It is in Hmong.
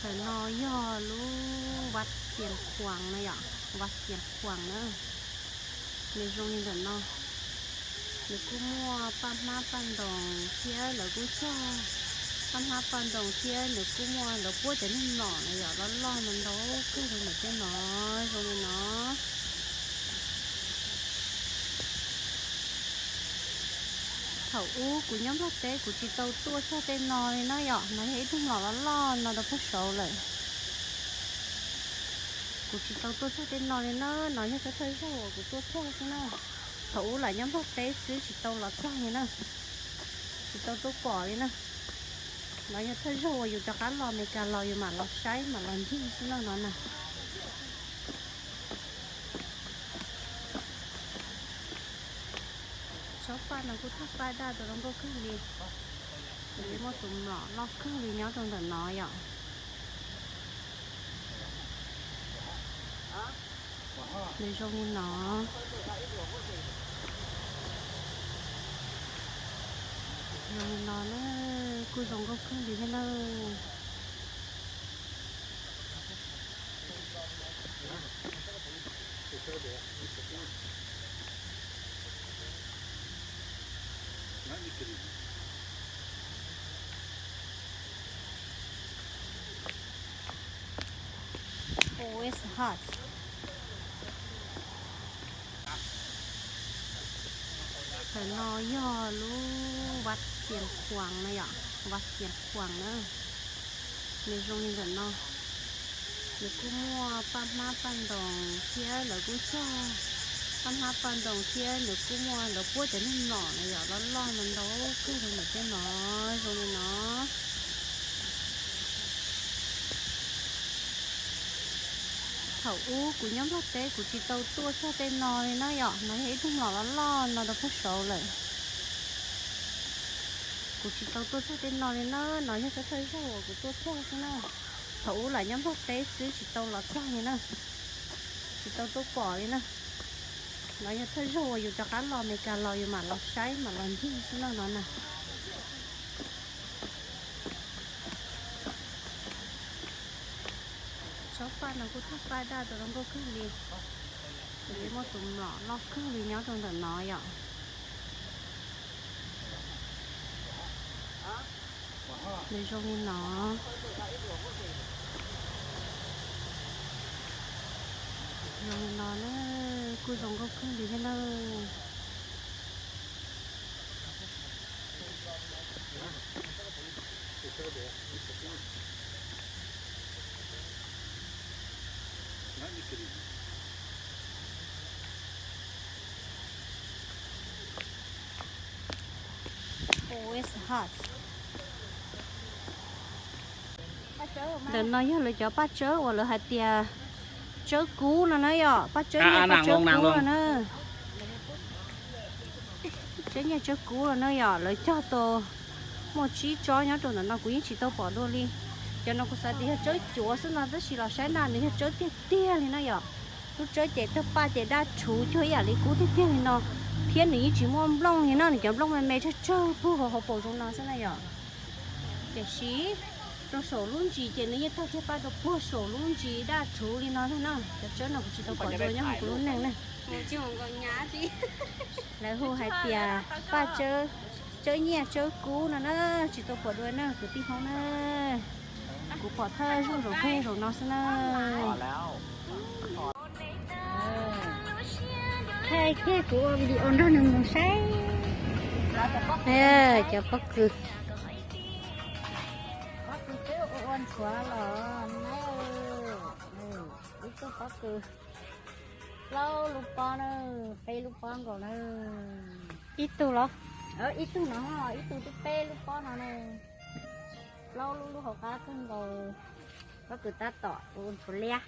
Ntawm no yog lub Vaj Xias Khuas no yom, Vaj Xias Khuas na. Nws zoo li ntawm no, nws kuj muaj paj hmab paj ntoos thiab lawv kuj cog paj hmab paj ntoos thiab nws kuj muaj lawv puab cov niag mlom na yom, loj loj ntau ntau kawg rau ntawm tej no, zoo li no. Thaum ub kuv nyob Nplog teb kuv tsis tau tuaj txog tej no li na yom, no yog ib tug mlom loj loj no rau puag saud lawm. Kuv tsis tau tuaj txog tej no li na, no yog thawj thawj zaug uas kuv tuaj txog xwb na. Thaum ub lam nyob Nplog teb xwb tsis tau los txog li na, tsis tau tuaj pom li na. No yog thawj zaug uas yus rov qab los Meskas los yus mam los saib mam los ncig xwb no no na. Tsob paj no kuj thaj paj daj rau zoo nkauj kawg li. Nws muaj tus mlom loj kawg li nyob rau ntawm no yom. Nws zoo li no. Zoo li no na, kuj zoo nkauj kawg li thiab na. Always hot. Ntawm no yog lub Vaj Xias Khuas no yom, Vaj Xias Khuas na. Nws zoo li ntawm no, nws kuj muaj paj hmab paj ntoos thiab lawv kuj cog paj hmab paj ntoos thiab nws kuj muaj lawv puab cov niag mlom na yom, loj loj ntau ntau kawg rau ntawm tej no, zoo li no. Thaum ub kuv nyob Nplog teb kuv tsis tau tuaj txog tej no li na yom, no yog ib tug mlom loj loj no rau puag saud lawm. Kuv tsis tau tuaj txog tej no li na, no yog thawj thawj zaug uas kuv tuaj txog xwb na. Thaum ub lam nyob Nplog teb xwb tsis tau los txog li na, tsis tau tuaj pom li na. No yog thawj zaug uas yus rov qab los Meskas los yus mam los saib mam los ncig xwb no no na. Tsob paj no kuj thaj paj daj rau zoo nkauj kawg li. Nws muaj tus mlom loj kawg li nyob rau ntawm no yom. Nws zoo li no. Zoo li no na, kuj zoo nkauj kawg li thiab na. Ntawm no yog lawv cov paj tsawb uas lawv hais tias tsawb kub no na yom, paj tsawb nyiaj paj tsawb kub no na. Tsawb nyiaj tsawb kub no na yom, lawv cog tau muaj tsib tsob nyob rau ntawm no kuv yeej tsis tau pom dua li. Cov no kuv xav tias yog tsawb cuav xwb no tab sis los saib na nws yog tsawb tiag tiag li na yom. Lub tsawb ces tawg paj ces daj rhuv cuag ib yam li kub tiag tiag li no, thiab nws yeej tsis muaj nplooj li na, nws cov nplooj me me tsawg tsawg puag hauv paus zoo no xwb na yom. Tiam sis rau saum lub ntsis ces nws yeej tawg kiag paj rau puag saum lub ntsis daj rhuv li no na. Cov tsawb no kuv tsis tau pom dua nyob hauv kuv lub neej na. Lawv hu hais tias paj tsawb, tsawb nyiaj tsawb kub no na, tsis tau pom dua na kwv tij Hmoob na. Kuv pom thawj zaug zaum kawg zaum no xwb na. Thaij kiag kuv ua video nrog nws mus saib. Cov pob kws. Pob kws twb ua ua ntxhuav los na. Ib tug pob kws plaub lub pob na, peb lub pob nkaus na. Ib tug los? Ib tug no, ib tug twb peb lub pob no na. Plaub lub lub hauv qab kawg nkaus. Pob kws tab tom ua ntxhuav liab.